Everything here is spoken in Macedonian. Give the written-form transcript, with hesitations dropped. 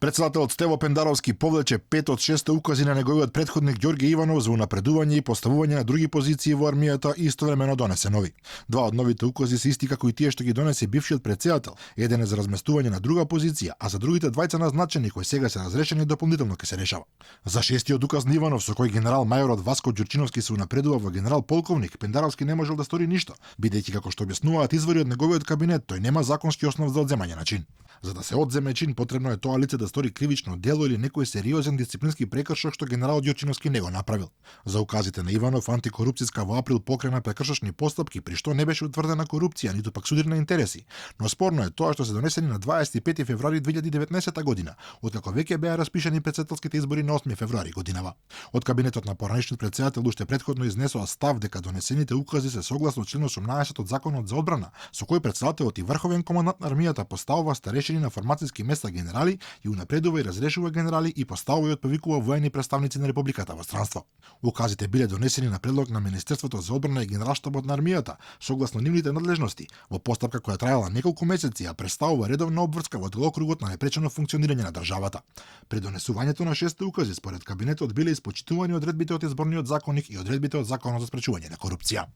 Председателот Стево Пендаровски повлече 5 од 6 укази на неговиот претходник Ѓорѓе Иванов за унапредување и поставување на други позиции во армијата и истовремено донесе нови. Два од новите укази се исти како и тие што ги донесе бившиот председател. Еден е за разместување на друга позиција, а за другите двајца назначени кои сега се разрешени дополнително ќе се решава. За шестиот указ на Иванов со кој генерал мајорот Васко Ѓурчиновски се унапредува во генерал полковник, Пендаровски не можел да стори ништо, бидејќи како што објаснуваат извори од неговиот кабинет, тој нема законски основ за одземање на чин. За да се одземе чин, потребно е тоа лице да стори кривично дело или некој сериозен дисциплински прекршок што генерал Ѓурчиновски не го направил. За указите на Иванов, антикорупцијска во април покрена прекршочни постапки при што не беше утврдена корупција, ниту пак судир на интереси. Но спорно е тоа што се донесени на 25 февруари 2019 година, откако веќе беа распишани претседателските избори на 8 февруари годинава. Од кабинетот на поранешниот председател уште претходно изнесоа став дека донесените укази се согласно член 18 од Законот за одбрана, со кој председателот и врховен командант на армијата поставува старешини на формацијски места генерали и унапредува и разрешува генерали и поставува и отповикува воени представници на републиката во странство. Указите биле донесени на предлог на Министерството за одбрана и Генералштабот на армијата, согласно нивните надлежности, во постапка која траела неколку месеци, а представува редовна обврска во делокругот на непречено функционирање на државата. При донесувањето на шесте укази според кабинетот биле испочитувани одредбите од изборниот законник и одредбите од Законот за спречување на корупција.